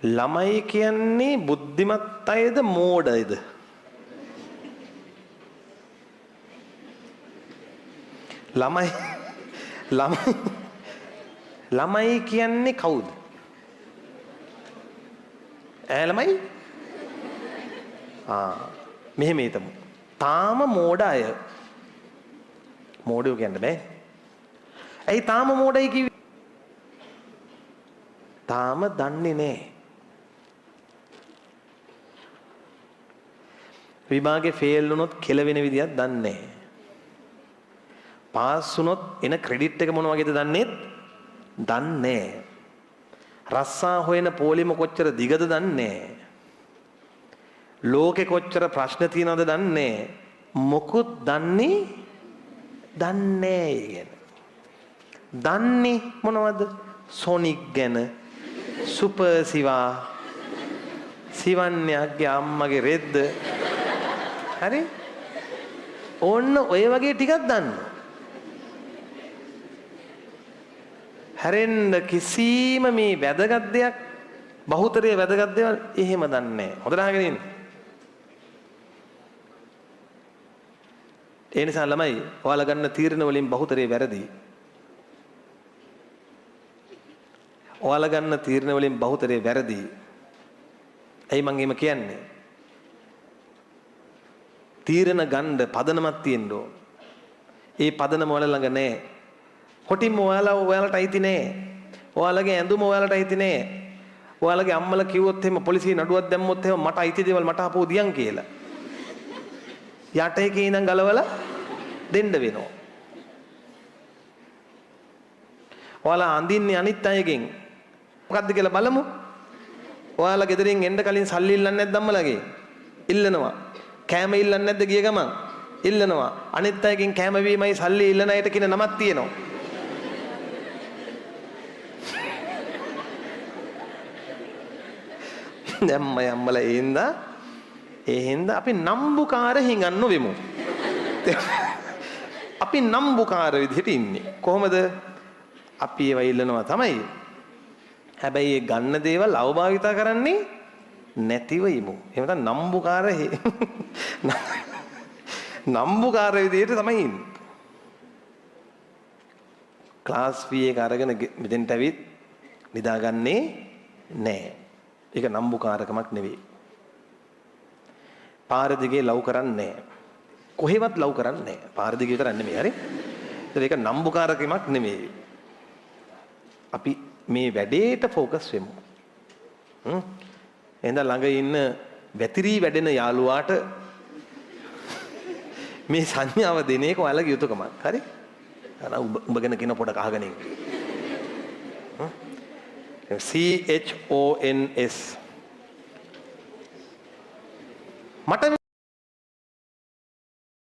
ළමයි කියන්නේ බුද්ධිමත් අයද මෝඩ අයද? ළමයි ළමයි ළමයි කියන්නේ කවුද? ඈ ළමයි? ආ මෙහෙම හිතමු. තාම මෝඩ අය. මෝඩයෝ කියන්න බෑ. ඇයි තාම මෝඩයි කිව්වේ? තාම දන්නේ නෑ. විභාගේ ෆේල් වුණොත් කෙලවෙන විදියක් දන්නේ නෑ. පාස් වුණොත් එන ක්‍රෙඩිට් එක මොන වගේද දන්නේත් දන්නේ නෑ. රස්සා හොයන පොලිම කොච්චර දිගද දන්නේ නෑ. ලෝකෙ කොච්චර ප්‍රශ්න තියෙනවද දන්නේ නෑ. මොකුත් දන්නේ දන්නේ නෑ ගැන. දන්නේ මොනවද? සොනික් ගැන, සුපර් සිවා, සිවන්‍යගේ අම්මගේ රෙද්ද. හරි? ඕන්න ඔය වගේ ටිකක් දන්නවා. හැරෙන්න කිසිම මේ වැදගත් දෙයක්, බහුතරයේ වැදගත් දේවල් එහෙම දන්නේ නැහැ. හොඳට අහගෙන ඉන්න. ඒ නිසා ළමයි ඔයාලා ගන්න තීරණ වලින් බහුතරය වැරදි. ඔයාලා ගන්න තීරණ වලින් බහුතරය වැරදි. ඇයි මං එහෙම කියන්නේ? තීරණ ගන්න පදනමක් තියෙන්න ඕන. ඒ පදනම ඔයාලා ළඟ නෑ. කොටින්ම ඔයාලට අයිති නෑ. ඔයාලගේ ඇඳුම ඔයාලට අයිති නෑ. ඔයාලගේ අම්මලා කිව්වොත් එහෙම පොලිසිය නඩුවක් දැම්මොත් එහෙම මට අයිති දේවල් මට ආපහු දියන් කියලා. යට එකේ ඉඳන් ගලවලා දෙන්න වෙනවා. ඔයාලා අඳින්නේ අනිත් අයගෙන්. මොකද්ද කියලා බලමු. ඔයාලා ගෙදරින් එන්න කලින් සල්ලි ඉල්ලන්නේ නැද්ද අම්මලාගේ? ඉල්ලනවා. කෑම ඉල්ලන්නේ නැද්ද ගිය ගමන්? ඉල්ලනවා. අනිත් අයගෙන් කෑම වීමයි සල්ලි ඉල්ලන අයට කියන නමක් තියෙනවා. දැන් මම අම්මලා ඒ හින්දා අපි නම්බුකාර හිඟන්න වෙමු. අපි නම්බුකාර විදිහට ඉන්නේ. කොහොමද? අපි ඒවා ඉල්ලනවා තමයි. හැබැයි ඒ ගන්න දේවල් අවභාවිතා කරන්නේ නැතිව ඉමු. එහෙම නැත්නම් නම්බුකාර විදිහට තමයි ඉන්නේ. ක්ලාස් ෆී එක අරගෙන මෙතෙන්ට ඇවිත් නිදාගන්නේ නෑ. ඒක නම්බුකාරකමක් නෙවෙයි. පාර දිගේ ලව් කරන්නේ නෑ. කොහෙවත් ලව් කරන්නේ නෑ. පාර දිගේ විතරක් නෙමෙයි. හරි? ඒක නම්බුකාරකමක් නෙමෙයි. අපි මේ වැඩේට ෆෝකස් වෙමු. එහෙනම් ළඟ ඉන්න වැතිරී වැඩෙන යාළුවාට මේ සංඥාව දෙන එක ඔයාලගේ යුතුයකමක්. හරි? අර උඹ ගැන කියන පොඩක් අහගෙන ඉන්න. CHONS මට